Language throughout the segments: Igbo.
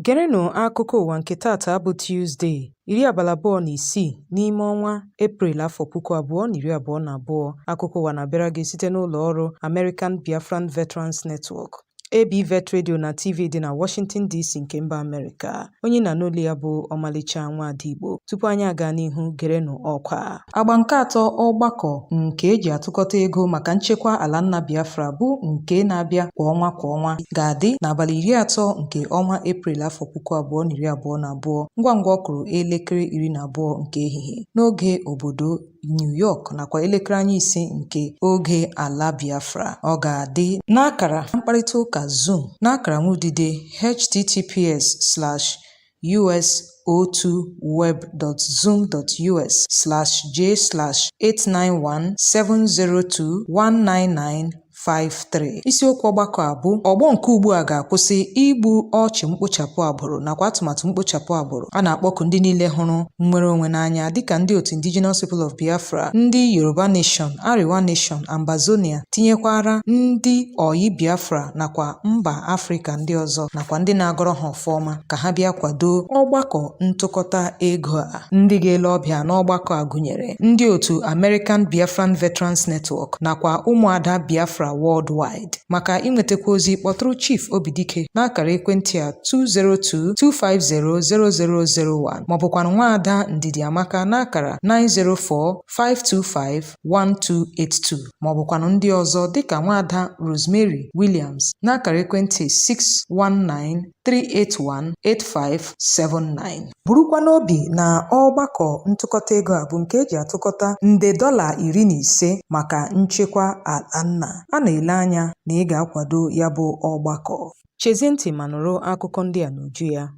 Gerenụ akụkọ ụwa nke taata bụ Tuzdee, 26 n'ime ọnwa Eprel, afọ 2022. Akụkọ ụwa na-abịara gị site n'ụlọ ọrụ American Biafran Veterans Network, ABVET Radio na TV dị na Washington DC nke mba Amerịka. Onye na n'olu ya bụ Ọmalịcha Nwaada Igbo. Tupu anyị aga n'ihu, gerenụ ọkwa. Agba nke atọ ọgbakọ nke eji atụkọta ego maka nchekwa ala nna Biafra, bụ nke na-abịa kwa ọnwa kwa ọnwa, ga-adị n'abalị 30 nke ọnwa Eprel, afọ 2022, ngwa ngwa ọ kụrụ elekere 12 nke ehihie n'oge obodo New York nakwa elekere anya 5 nke oge ala Biafra. Ọ ga-adị n'akara mkparịta ụka Zoom n'akara nwudide https://us02web.zoom.us/j/89170219953. Isiokwu ọgbakọ a bụ "Ọgbọ nke ugbu a ga-akwụsị igbu ọchụ mkpochapụ agbụrụ nakwa atụmatụ mkpochapụ agbụrụ." A na-akpọku ndị niile hụrụ nnwere onwe n'anya, dịka ndị otu Indigenous People of Biafra, ndị Yoruba Nation, Arewa Nation, Ambazonia, tinyekwara ndị oyi Biafra nakwa mba Afrịka ndị ọzọ, nakwa ndị na-agọrọ ha ọfọma, ka ha bịa kwado ọgbakọ ntụkọta ego a. Ndị ga-ele ọbịa n'ọgbakọ a gụnyere ndị otu American Biafran Veterans Network nakwa ụmụada Biafra Worldwide. Maka inwetakwa ozi, kpọtụrụ Chief Obidike n'akara ekwentị a 202-250-0001, maọbụkwanụ nwaada Ndidi Amaka n'akara 904-525-1282, maọbụkwanụ ndị ọzọ dịka nwaada Rosemary Williams n'akara ekwentị 619-381-8579. Burukwa n'obi na ọgbakọ ntụkọta ego a bụ nke eji atụkọta nde $15 maka nchekwa ala nna. A na-ele anya na ị ga-akwado ya bụ ọgbakọ. Chezie ntị ma nụrụ akụkọ ndị a n'uju ya.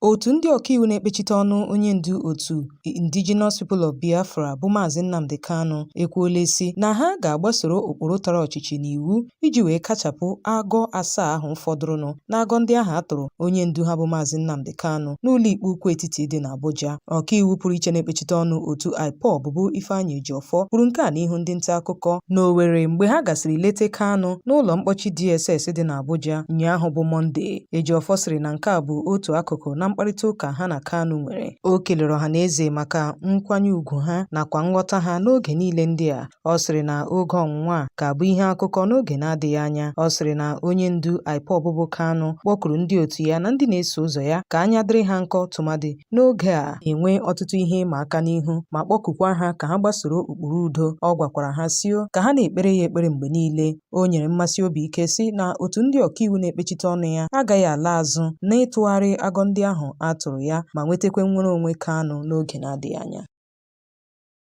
Otu ndị ọkaiwu na-ekpechite ọnụ onye ndu otu Indigenous People of Biafra bụ Maazị Nnamdi Kanu ekwuola sị na ha ga-agbasoro ụkpụrụ tara ọchịchị n'iwu iji wee kachapụ agọ asaa ahụ fọdụrụnụ n'agọ ndị ahụ a tụrụ onye ndu ha bụ Maazị Nnamdi Kanu n'ụlọikpe ukwu etiti dị n'Abuja. Ọkaiwu pụrụ iche na-ekpechite ọnụ otu IPOB bụ Ifeanyị Ejiofor kwuru nke a n'ihu ndị nta akụkọ n'Owerri mgbe ha gasịrị lete Kanu n'ụlọ mkpọchi DSS dị n'Abuja ụnyaahụ bụ Mọnde. Ejiofor sịrị na nke a bụ otu akụkụ na mkparịta ụka ha na Kanu nwere. O kelere ọha na eze maka nkwanye ùgwù ha nakwa nghọta ha n'oge niile ndị a. Ọ sịrị na oge ọnwụnwa a ka bụ ihe akụkọ n'oge na-adịghị anya. Ọ sịrị na onye ndu IPOB bụ Kanu kpọkuru ndị otu ya na ndị na-eso ụzọ ya ka anya dịrị ha nkọ, tụmadị n'oge a na-enwe ọtụtụ ihe ịma aka n'ihu, ma kpọkukwa ha ka ha gbasoro ụkpụrụ udo. Ọ gwakwara ha sio ka ha na-ekpere ya ekpere mgbe niile. O nyere mmasi obi ike sị na otu ndị ọkaiwu na-ekpechite ọnụ ya agaghị ala azụ n'ịtụgharị agọ ndị ahụ a tụrụ ya ma nwetakwa nnwere onwe Kanu n'oge na-adịghị anya.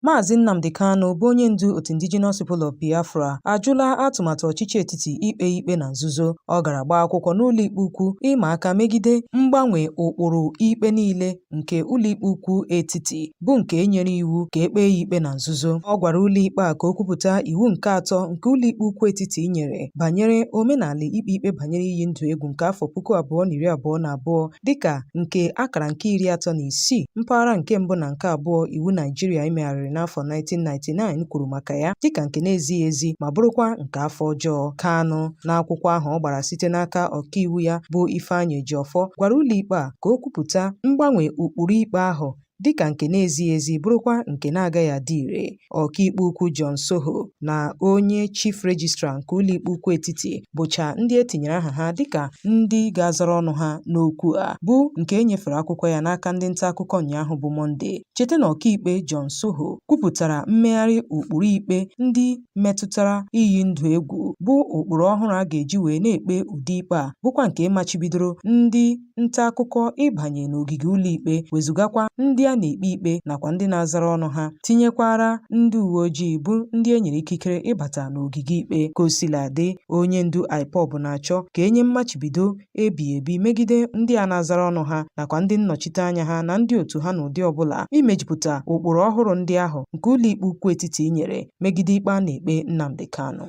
Maazị Nnamdi Kanu bụ onye ndu otu Indigenous People of Biafra ajụla atụmatụ ọchịchị etiti ikpe ikpe na nzuzo. Ọ gara gbaa akwụkwọ n'ụlọikpe ukwu ịma aka megide mgbanwe ụkpụrụ ikpe niile nke ụlọikpe ukwu etiti, bụ nke nyere iwu ka e kpee ya ikpe na nzuzo. Ọ gwara ụlọikpe a ka o kwupụta iwu nke atọ nke ụlọikpe ukwu etiti nyere banyere omenala ikpe ikpe banyere iyi ndụ egwu nke afọ 2022, dịka nke akara nke 36 mpaghara nke mbụ na nke abụọ iwu Naijiria emegharịrị n'afọ 1999 kwuru maka ya, dịka nke na-ezighị ezi ma bụrụkwa nke afọ ọjọọ. Kanu, n'akwụkwọ ahụ ọ gbara site n'aka ọkaiwu ya bụ Ifeanyị Ejiofor, gwara ụlọikpe a ka o kwupụta mgbanwe ụkpụrụ ikpe ahụ dịka nke na-ezighị ezi, bụrụkwa nke na-agaghị adị ire. Ọkaikpe ukwu John Tsoho na onye Chief Registrar nke ụlọikpe ukwu etiti bụcha ndị e tinyere aha ha dịka ndị ga-azara ọnụ ha n'okwu a, bụ nke e nyefere akwụkwọ ya n'aka ndị nta akụkọ ụnyaahụ bụ Mọnde. Cheta na ọkaikpe John Tsoho kwupụtara mmegharị ụkpụrụ ikpe ndị metụtara iyi ndụ egwu, bụ ụkpụrụ ọhụrụ a ga-eji wee na-ekpe ụdị ikpe a, bụkwa nke machibidoro ndị nta akụkọ ịbanye n'ogige ụlọikpe, wezugakwa ndị a na-ekpe ikpe nakwa ndị na-azara ọnụ ha, tinyekwara ndị uwe ojii bụ ndị e nyere ikikere ịbata n'ogige ikpe. Ka o sila dị, onye ndu IPOB na-achọ ka e nye mmachibido ebighị ebi megide ndị a na-azara ọnụ ha nakwa ndị nnọchiteanya ha na ndị otu ha n'ụdị ọbụla imejupụta ụkpụrụ ọhụrụ ndị ahụ nke ụlọikpe ukwu etiti nyere megide ikpe a na-ekpe Nnamdi Kanu.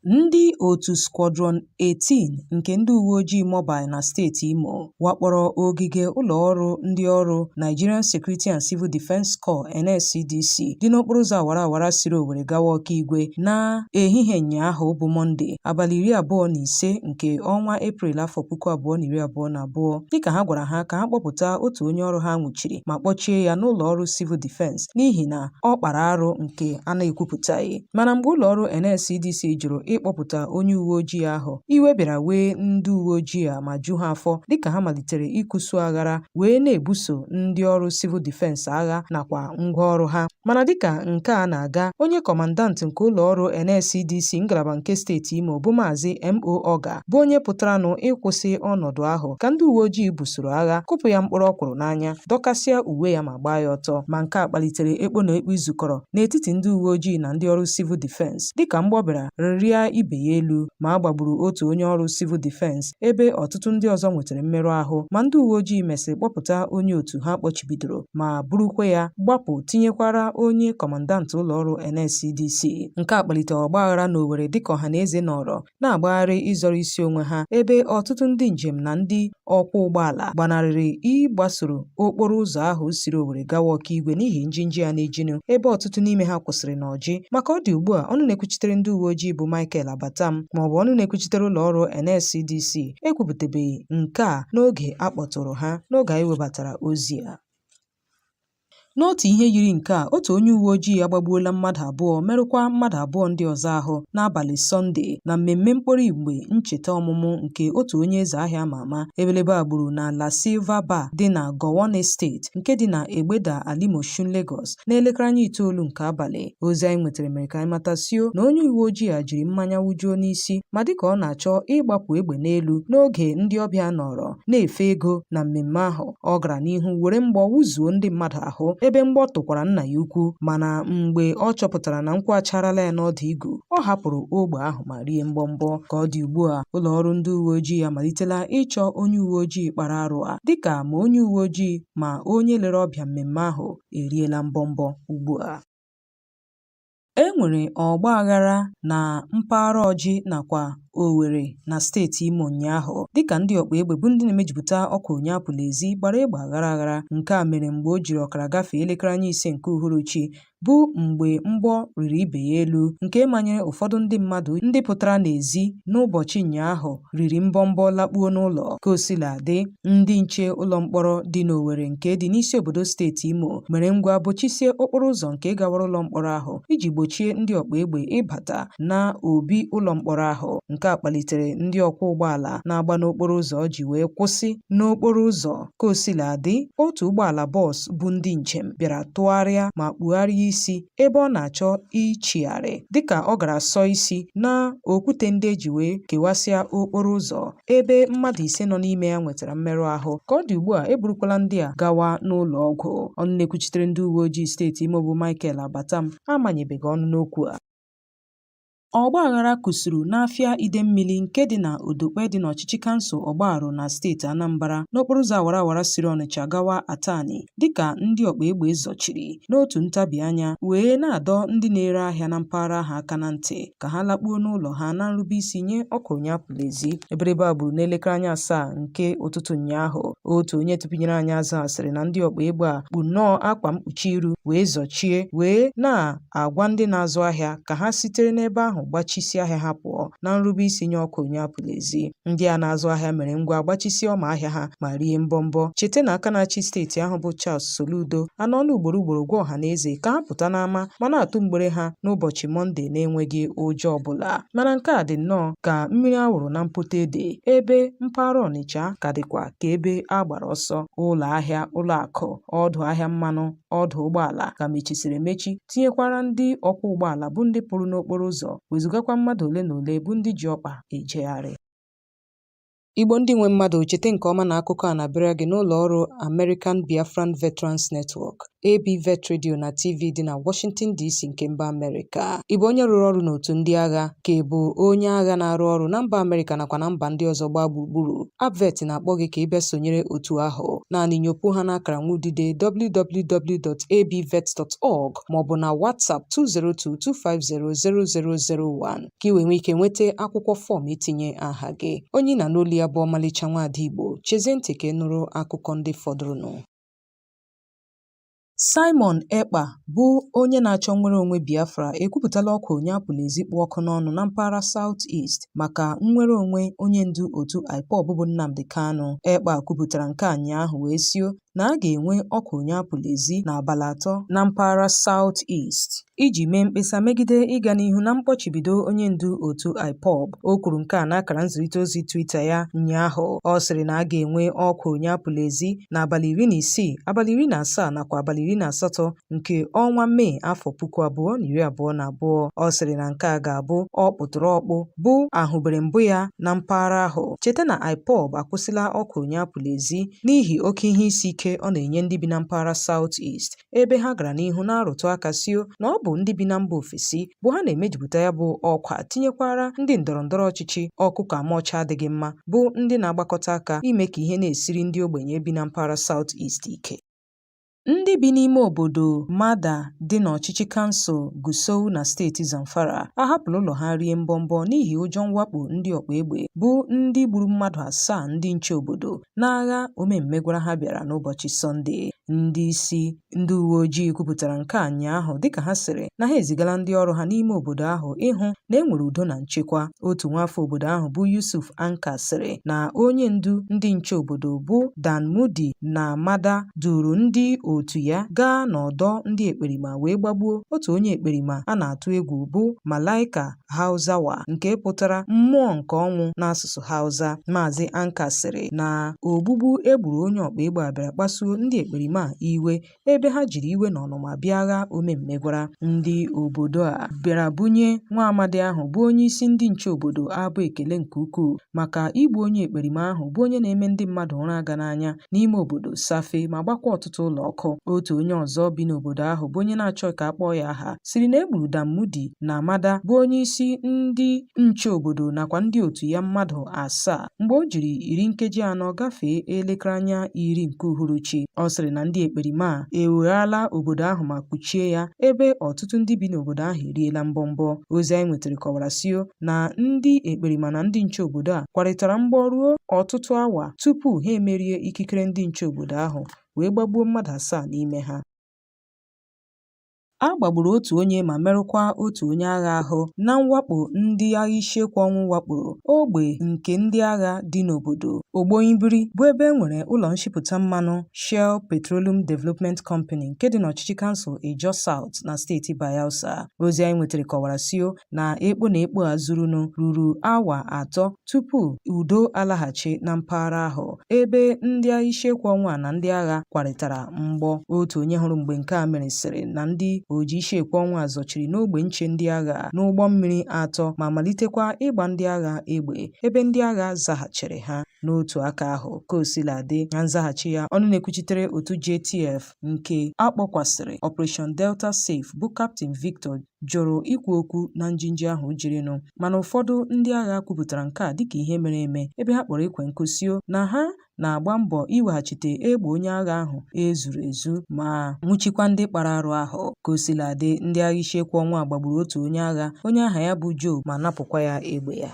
Ndị otu Squadron 18 nke ndị uwe ojii mobile na steeti Imo wakporo ogige ụlọ ọrụ ndị ọrụ Nigerian Security and Civil Defence Corps (NSCDC) dị n'okporo ụzọ awara awara siri Owerri gawa Okigwe na ehihie ụnyaahụ bụ Mọnde, abalị 25 nke ọnwa Eprel afọ 2022, dịka ha gwara ha ka ha kpọpụta otu onye ọrụ ha nwụchiri ma kpọchie ya n'ụlọ ọrụ Civil Defence n'ihi na ọ kpara arụ nke a na-ekwupụtaghị. Mana mgbe ụlọ ọrụ NSCDC jụrụ ịkpọpụta onye uwe ojii ahụ, iwe bịara wee ndị uwe ojii a ma ju ha afọ dịka ha malitere ịkụsu aghara wee na-ebuso ndị ọrụ Civil Defence agha nakwa ngwaọrụ ha. Mana dịka nke a na-aga, onye kọmandant nke ụlọ ọrụ NSCDC ngalaba nke steeti Imo bụ Maazị M.O. Oga bụ onye pụtaranụ ịkwụsị ọnọdụ ahụ ka ndị uwe ojii busoro agha, kụpụ ya mkpụrụ ọkwụrụ n'anya, dọkasịa uwe ya ma gbaa ya ọtọ. Ma nke a kpalitere ekpo na ekpo izukọrọ n'etiti ndị uwe ojii na ndị ọrụ Civil Defence dịka mgbọ bịara rịa ibe ya elu, ma a gbagburu otu onye ọrụ Civil Defence ebe ọtụtụ ndị ọzọ nwetara mmerụ ahụ. Ma ndị uwe ojii mesịrị kpọpụta onye otu ha kpọchibidoro ma burukwa ya gbapụ, tinyekwara onye kọmandant ụlọ ọrụ NSCDC. Nke a kpalitere ọgbaghara n'Owerri dịka ọhaneze nọrọ na-agbagharị ịzọrọ isi onwe ha, ebe ọtụtụ ndị njem na ndị ọkwọ ụgbọala gbanarịrị ịgbasoro okporo ụzọ ahụ siri Owerri gawa Okigwe n'ihi njinji a na-ejinu, ebe ọtụtụ n'ime ha kwụsịrị n'Ọjị. Maka ọ dị ugbu a, ọnụ na-ekwuchitere ndị uwe ojii bụ Michael Abatam maọbụ ọnụ na-ekwuchitere ụlọ ọrụ NSCDC ekwupụtabeghị nke a n'oge a kpọtụrụ ha n'oge anyị webatara ozi a. N'otu ihe yiri nke a, otu onye uwe ojii agbagbuola mmadụ abụọ, merụkwa mmadụ abụọ ndị ọzọ ahụ n'abalị Sọnde na mmemme mkpori mgbe ncheta ọmụmụ nke otu onye eze ahịa ama ama. Ebelebe a gburu na La Silva Bar dị na Gowon Estate nke dị na Egbeda, Alimosho, Lagos n'elekere anya itoolu nke abalị. Ozi anyị nwetara mere ka anyị matasio na onye uwe ojii a jiri mmanya wụjuo n'isi, ma dịka ọ na-achọ ịgbapụ egbe n'elu n'oge ndị ọbịa nọrọ na-efe ego na mmemme ahụ, ọ gara n'ihu were mgbọ wụzuo ndị mmadụ ahụ, ebe mgbọ tụkwara nna ya ukwu. Mana mgbe ọ chọpụtara na nkwụ acharala ya n'ọdụ igu, ọ hapụrụ ogbe ahụ ma rie mgbọmgbọ. Ka ọ dị ugbu a, ụlọ ọrụ ndị uwe ojii amalitela ịchọ onye uwe ojii kpara arụ a, dịka ma onye uwe ojii ma onye lere ọbịa mmemme ahụ eriela mbọmbọ ugbu a. E nwere ọgba aghara na mpaghara Ọjị nakwa Owerri na steeti Imo ụnyaahụ dịka ndị ọkpa egbe bụ ndị na-emejupụta ọkwa onye apụla ezi gbara egbe aghara aghara. Nke a mere mgbe o jiri ọkara gafee elekere anya ise nke uhuruchi, bụ mgbe mgbọ riri ibe ya elu, nke manyere ụfọdụ ndị mmadụ ndị pụtara n'ezi n'ụbọchị ụnyaahụ riri mbọmbọ lakpuo n'ụlọ. Ka o sila dị, ndị nche ụlọ mkpọrọ dị n'Owerri nke dị n'isi obodo steeti Imo mere ngwa bochisie okporo ụzọ nke gawara ụlọ mkpọrọ ahụ iji gbochie ndị ọkpa egbe ịbata na obi ụlọ mkpọrọ ahụ. Nke a kpalitere ndị ọkwọ ụgbọala na-agba n'okporo ụzọ ji wee kwụsị n'okporo ụzọ. Ka o sila dị, otu ụgbọala bọọsụ bu ndị njem bịara tụgharịa ma kpugharịa isi ebe ọ na-achọ ichigharị dịka ọ gara sọọ isi na okwute ndị e ji wee kewasịa okporo ụzọ, ebe mmadụ ise nọ n'ime ya nwetara mmerụ ahụ. Ka ọ dị ugbu a, eburukwala ndị a gawa n'ụlọ ọgwụ. Ọnụ na-ekwuchitere ndị uwe ojii steeti Imo bụ Michael Abatam amanyebeghị ọnụ n'okwu a. Ọgbaghara kusuru n'afịa Idemmili nke dị na Odokpe dị n'ọchịchị kansụl Ọgbaru na steeti Anambra n'okporoụzọ awara awara siri Ọnịcha gawa Atani dịka ndị ọkpa egbe zọchiri n'otu ntabi anya wee na-adọ ndị na-ere ahịa na mpaghara ahụ aka na ntị ka ha lakpuo n'ụlọ ha na nrubeisi nye ọkwa onye apụla ezi. Eberebe a gburu n'elekere anya asaa nke ụtụtụ ụnyaahụ. Otu onye tụpụnyere anyị azụ a sịrị na ndị ọkpa egbe a kpu nnọọ akwa mkpuchi iru wee zọchie wee na-agwa ndị na-azụ ahịa ka ha sitere n'ebe ahụ gbachisie ahịa ha pụọ na nrube isi nye ọkwa onye apụla ezi. Ndị a na-azụ ahịa mere ngwa gbachisie ọma ahịa ha ma rie mbọmbọ. Cheta na aka na-achị steeti ahụ bụ Charles Soludo anọọla ugboro ugboro gwa ọha na eze ka ha pụta n'ama ma na-atụ mgbere ha n'ụbọchị Mọnde na-enweghị ụjọ ọbụla. Mana nke a dị nnọọ ka mmiri a wụrụ na mpote ede, ebe mpaghara Ọnịcha ka dịkwa ka ebe a gbara ọsọ. Ụlọ ahịa, ụlọ akụ, ọdụ ahịa mmanụ, ọdụ ụgbọala ka mechisiri emechi, tinyekwara ndị ọkwọ ụgbọala bụ ndị pụrụ n'okporo ụzọ, wezugakwa mmadụ ole na ole bụ ndị ji ọkpa ejegharị. Igbo ndị nwe mmadụ, cheta nke ọma na akụkọ a na-abịara gị n'ụlọ ọrụ American Biafran Veterans Network, ABVET Radio na TV dị na Washington DC nke mba Amerịka. Ị bụ onye rụrụ ọrụ n'otu ndị agha, ka ị bụ onye agha na-arụ ọrụ na mba Amerịka nakwa na mba ndị ọzọ gbaa gburugburu? ABVET na-akpọ gị ka ị bịa sonyere otu ahụ. Naanị nyopụ ha n'akara nwudide www.abvet.org maọbụ na WhatsApp 202-250-0001 ka ị wee nwee ike nweta akwụkwọ fọm itinye aha gị. Onye ị na-anụ olu ya bụ ọmalịcha nwaada Igbo. Chezie ntị ka ị nụrụ akụkọ ndị fọdụrụnụ. Simon Ekpa, bụ onye na-achọ nnwereonwe Biafra, ekwupụtala ọkwa onye apụla ezi kpụ ọkụ n'ọnụ na mpaghara South East maka nnwereonwe onye ndu otu IPOB bụ Nnamdi Kanu. Ekpa kwupụtara nke a ụnyaahụ wee sio na a ga-enwe ọkwa onye apụla ezi n'abalị 3 na mpaghara South East iji mee mkpesa megide ịga n'ihu na mkpọchibido onye ndu otu IPOB. O kwuru nke a n'akara nzirịta ozi Twitter ya ụnyaahụ. Ọ sịrị na a ga-enwe ọkwa onye apụla ezi n'abalị 16, abalị 17 nakwa abalị 18 nke ọnwa Mee afọ 2022. Ọ sịrị na nke a ga-abụ ọkpụtụrụ ọkpụ bụ ahụbere mbụ ya na mpaghara ahụ. Cheta na IPOB akwụsịla ọkwa onye apụla ezi n'ihi oke ihe isi ike ọ na-enye ndị bi na mpaghara South East, ebe ha gara n'ihu na-arụtụ aka sio na ọ bụ ndị bi na mba ofesi bụ ha na-emejupụta ya bụ ọkwa, tinyekwara ndị ndọrọ ndọrọ ọchịchị ọkụkọ amaọcha adịghị mma, bụ ndị na-agbakọta aka ime ka ihe na-esiri ndị ogbenye bi na mpaghara South East ike. Ndị bi n'ime obodo Mada dị n'ọchịchị kansụl Gusau na steeti Zamfara ahapụla ụlọ ha rie mbọmbọ n'ihi ụjọ mwakpo ndị ọkpa egbe bụ ndị gburu mmadụ 7 ndị nche obodo n'agha omemmegwara ha bịara n'ụbọchị Sọnde. Ndị isi ndị uwe ojii kwupụtara nke a ụnyaahụ dịka ha sịrị na ha ezigala ndị ọrụ ha n'ime obodo ahụ ịhụ na e nwere udo na nchekwa. Otu nwaafọ obodo ahụ bụ Yusuf Anka sịrị na onye ndu ndị nche obodo bụ Dan Mudi na Mada duru ndị otu ya gaa n'ọdọ ndị ekperima wee gbagbuo otu onye ekperima a na-atụ egwu bụ Malaika Hausawa, nke pụtara mmụọ nke ọnwụ n'asụsụ Hausa. Maazị Anka sịrị na ogbugbu e gburu onye ọkpa egbe a bịara kpasuo ndị ekperima a iwe, ebe ha jiri iwe na ọnụma bịa agha omemmegwara. Ndị obodo a bịara bunye nwa amadi ahụ bụ onye isi ndị nche obodo abụ ekele nke ukwuu maka igbu onye ekperima ahụ bụ onye na-eme ndị mmadụ ụra aga n'anya n'ime obodo Safe ma gbakwa ọtụtụ ụlọ ọkụ. Otu onye ọzọ bi n'obodo ahụ bụ onye na-achọghị ka a kpọọ ya aha sịrị na e gburu Damudi na Amada bụ onye isi ndị nche obodo nakwa ndị otu ya mmadụ 7 mgbe o jiri 40 gafee elekere anya 10 nke uhuruchi. Ọ sịrị na ndị ekperima a eweghala obodo ahụ ma kpuchie ya, ebe ọtụtụ ndị bi n'obodo ahụ eriela mbọmbọ. Ozi anyị nwetara kọwara sio na ndị ekperima na ndị nche obodo a kwarịtara mgbọ ruo ọtụtụ awa tupu ha emerie ikikere ndị nche obodo ahụ wee gbagbuo mmadụ 7 n'ime ha. A gbagburu otu onye ma merụkwa otu onye agha ahụ na mwakpo ndị agha isiekwu ọnwụ wakporo ogbe nke ndị agha dị n'obodo Ogboinbiri, bụ ebe e nwere ụlọ nshipụta mmanụ Shell Petroleum Development Company nke dị n'ọchịchị kansụl Ijaw South na steeti Bayelsa. Ozi anyị nwetara kọwara sio na ekpo na ekpo a zurunu ruru awa 3 tupu udo alaghachi na mpaghara ahụ, ebe ndị agha isiekwu ọnwụ a na ndị agha kwarịtara mgbọ. Otu onye hụrụ mgbe nke a mere sịrị na ndị oji isiekwu ọnwụ a zọchiri n'ogbe nche ndị agha n'ụgbọ mmiri 3 ma malitekwa ịgba ndị agha egbe, ebe ndị agha zaghachiri ha n'otu aka ahụ. Ka o sila dị, na nzaghachi ya, ọnụ na-ekwuchitere otu JTF nke akpọkwasịrị Operation Delta Safe bụ Captain Victor jụrụ ikwu okwu na njinji ahụ jirinụ, mana ụfọdụ ndị agha kwupụtara nke a dịka ihe mere eme, ebe ha kpọrọ ekwe nkụ sio na ha na-agba mbọ iweghachite egbe onye agha ahụ e zuru ezu ma nwụchikwa ndị kpara arụ ahụ. Ka o sila dị, ndị agha isiekwu ọnwụ a gbagburu otu onye agha, onye aha ya bụ Joe, ma napụkwa ya egbe ya.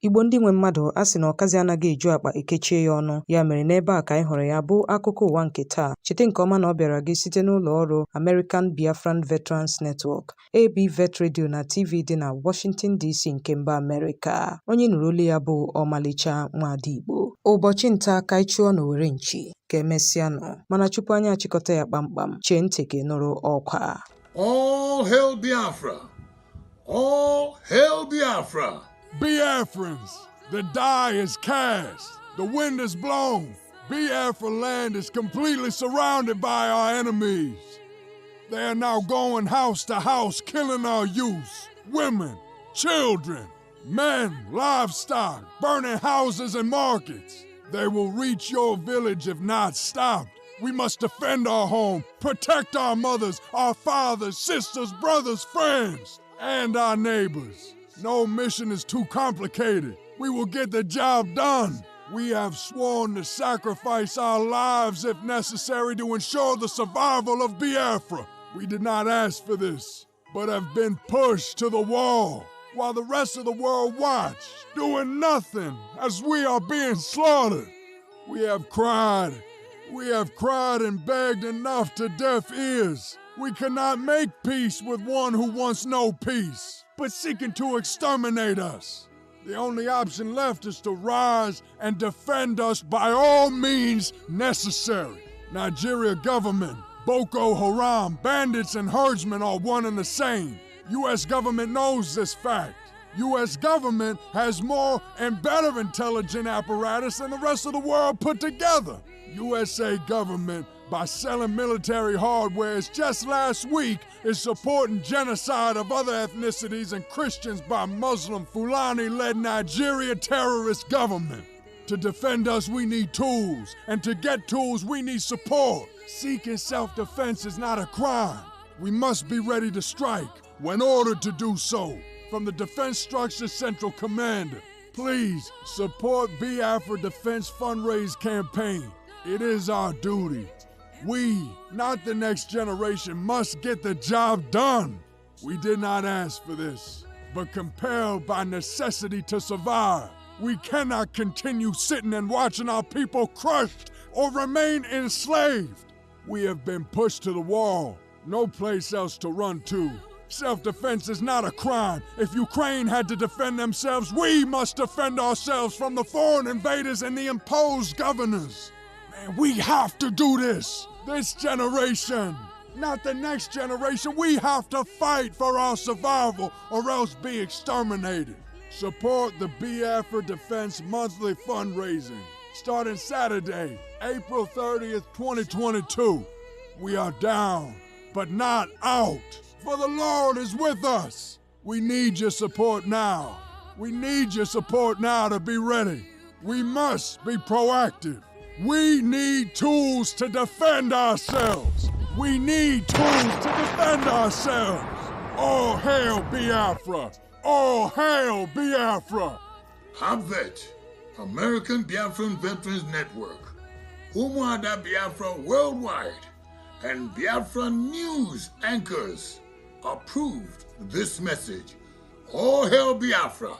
Igbo ndị nwe mmadụ, a sị na ọkazi anaghị eju akpa ekechie ya ọnụ. Ya mere n'ebe a ka anyị hụrụ ya bụ akụkọ ụwa nke taa. Cheta nke ọma na ọ bịara gị site n'ụlọ ọrụ American Biafran Veterans Network, ABVET Radio na TV dị na Washington DC nke mba Amerịka. Onye nụrụ olu ya bụ Ọmalịcha Nwaada Igbo. Ụbọchị nta ka anyị chụọ n'Owere nchi, ka emesịanụ. Mana tupu anyị achịkọta ya kpamkpam, chee ntị ka ị nụrụ ọkwa. All hail Biafra! All hail Biafra! Biafrans, the die is cast, the wind is blown. Biafra land is completely surrounded by our enemies. They are now going house to house, killing our youths, women, children. Men, livestock, burning houses and markets. They will reach your village if not stopped. We must defend our home, protect our mothers, our fathers, sisters, brothers, friends, and our neighbors. No mission is too complicated. We will get the job done. We have sworn to sacrifice our lives if necessary to ensure the survival of Biafra. We did not ask for this, but have been pushed to the wall while the rest of the world watch, doing nothing as we are being slaughtered. We have cried. We have cried and begged enough to deaf ears. We cannot make peace with one who wants no peace, but seeking to exterminate us. The only option left is to rise and defend us by all means necessary. Nigeria government, Boko Haram, bandits and herdsmen are one and the same. U.S. government knows this fact. U.S. government has more and better intelligent apparatus than the rest of the world put together. USA government, by selling military hardware just last week, is supporting genocide of other ethnicities and Christians by Muslim Fulani-led Nigeria terrorist government. To defend us, we need tools, and to get tools, we need support. Seeking self-defense is not a crime. We must be ready to strike when ordered to do so. From the Defense Structure Central Commander, please support Biafra Defense Fundraise Campaign. It is our duty. We, not the next generation, must get the job done. We did not ask for this, but compelled by necessity to survive. We cannot continue sitting and watching our people crushed or remain enslaved. We have been pushed to the wall, no place else to run to. Self-defense is not a crime. If Ukraine had to defend themselves, we must defend ourselves from the foreign invaders and the imposed governors. Man, we have to do this. This generation, not the next generation. We have to fight for our survival or else be exterminated. Support the Biafra Defense Monthly Fundraising starting Saturday, April 30th, 2022. We are down, but not out, for the Lord is with us. We need your support now. We need your support now to be ready. We must be proactive. We need tools to defend ourselves. We need tools to defend ourselves. All hail Biafra. All hail Biafra. ABVET, American Biafran Veterans Network, Umuada Biafra Worldwide, and Biafra News anchors approved this message. All hail Biafra.